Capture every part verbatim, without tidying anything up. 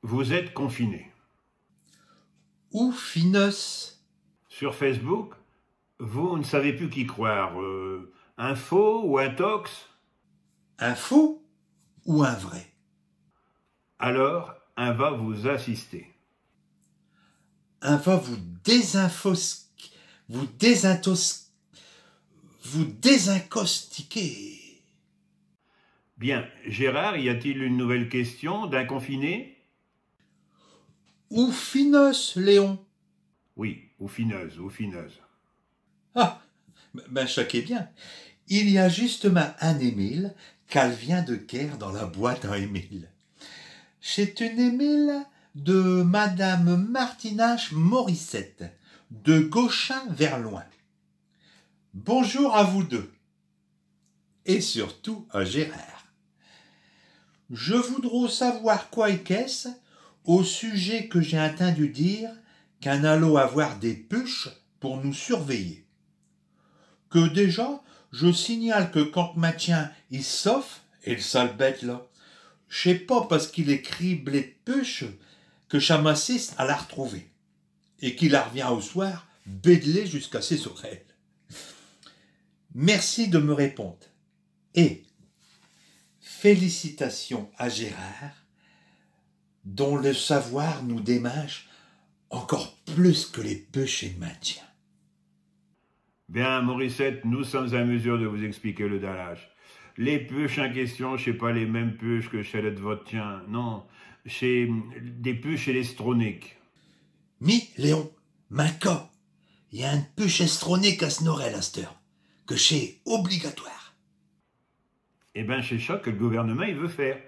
Vous êtes confiné. Ou fineuse. Sur Facebook, vous ne savez plus qui croire. Euh, un faux ou un tox ? Un faux ou un vrai ? Alors, un va vous assister. Un va vous désinfos-, vous désintos-, vous désincostiquer. Bien. Gérard, y a-t-il une nouvelle question d'un confiné ? Ou fineuse, Léon. Oui, ou fineuse, ou fineuse. Ah, ben, cha quét bien. I a justemint un émile qu'al vient d'quère dins l'boîte à émiles. Ch'est un émile de Madame Martinache Morissette, de Gauchin-Verloin. Bonjour à vous deux. Et surtout à Gérard. Je voudros savoir quoi et qu'est-ce au sujet que j'ai intindu dire qu'in allot avoir des puches pour nous surveiller. Que déjà, je signale que quand min tchien i s'sauve, el sale bête là, ch'est pas parce qu'il est criblé d'puches que cha m'assiste à l'artrouver et qu'il arvient au soir bédelé jusqu'à ses orelles. Merci de m'répondre. Et félicitations à Gérard, dont l'savoir nous déminche incore pus que les puches ed min tchien. Bien, Morissette, nous sommes in mesure de vous expliquer l'dallache. Les puches in question, ch'est pas les mêmes puches que chelles ed vot' tchien. Non, ch'est des puches électroniques. Mi, Léon, min cas, i a eune puche électronique à s'n orelle asteur, que ch'est obligatoire. Eh ben, ch'est cha que l'gouvernemint i veut faire.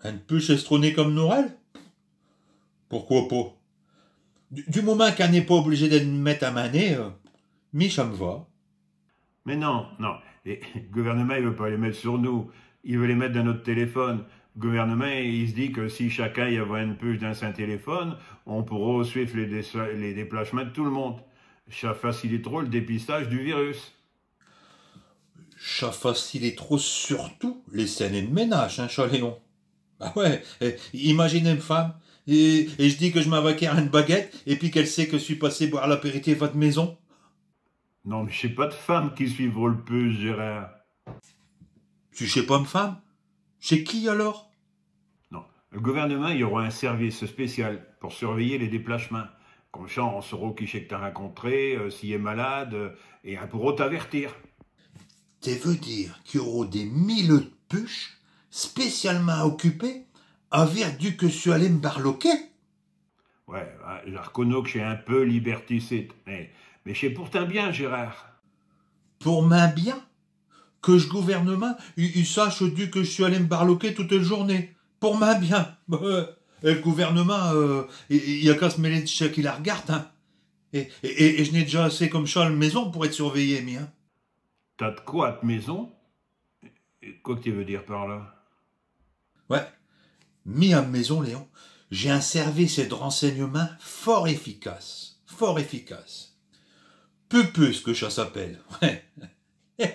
Eune puche électronique à m'orelle ? Pourquoi pas ? Du, du momint qu'in n'est pas obligé d'el mette à min nez, euh, mi, cha m'va. Mais non, non. Et l'gouvernemint, i veut pas les mette sur nous. I veut les mette dins not' téléphone. L'gouvernemint, i s'dit que si chacun i avot eune puche dins sin téléphone, in pourrot suife les dé-, les déplachemints d'tout l'monde. Cha faciliterot l'dépistache du virus. Cha faciliterot surtout les scènes ed ménache, hein, cha, Léon. Ah ouais, eh, imagine em' femme, et, et j'dis que j'm'in vas quère eune baguette, et pis qu'elle sait que j'sus passé boire l'apéritif à vot' maison. Non, mais ch'est pas t' femme qui suivrot l'puche, Gérard. Tu ch'est pas m' femme ? Ch'est qui alors ? Non. L'gouvernemint, i arot un service spécial pour surveiller les déplachemints. Comme cha, in sarot qui ch'est que t'as rincontré, euh, s'il est malade, euh, et in pourrot t'avertir. Te veux dire qu'i arot des milieux d'puches spécialemint occupées à vir d'ù que j'sus allé m'barloquer ? Ouais, ouais, j'arconnos que ch'est un peu liberticide, mais, mais ch'est pour tin bien, Gérard. Pour min bien ? Que ch'gouvernemint, i, i sache d'ù que j'sus allé m'barloquer toute l'journée. Pour min bien. Et l'gouvernemint, euh, i, i a qu'à s'mêler d'cha qui l'argarde, hein. Et, et, et, et j'n'ai déjà assez comme cha à l'maison pour ête surveillé, mi, hein. T'as d'quoi à t'maison ? Quoi que te veux dire par là ? Ouais. Mi, à m'maison, Léon, j'ai un service ed rinseignemint fort efficace. Fort efficace. Pupuce que cha s'appelle. Ouais. Eh,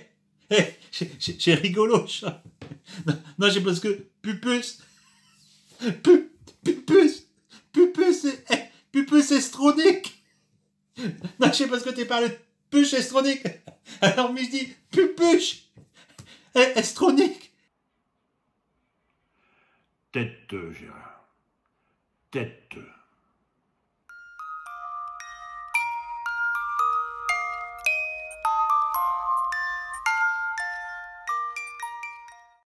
eh, ch'est, ch'est, ch'est rigolo, cha. Non, non, ch'est parce que pupuce, pu-, pupuce, pupuce, eh, pupuce électronique. Non, ch'est parce que te parles ed puche électronique. Alors, mi, j'dis pupuche, eh, électronique. Tais-te, Gérard. Tais-te.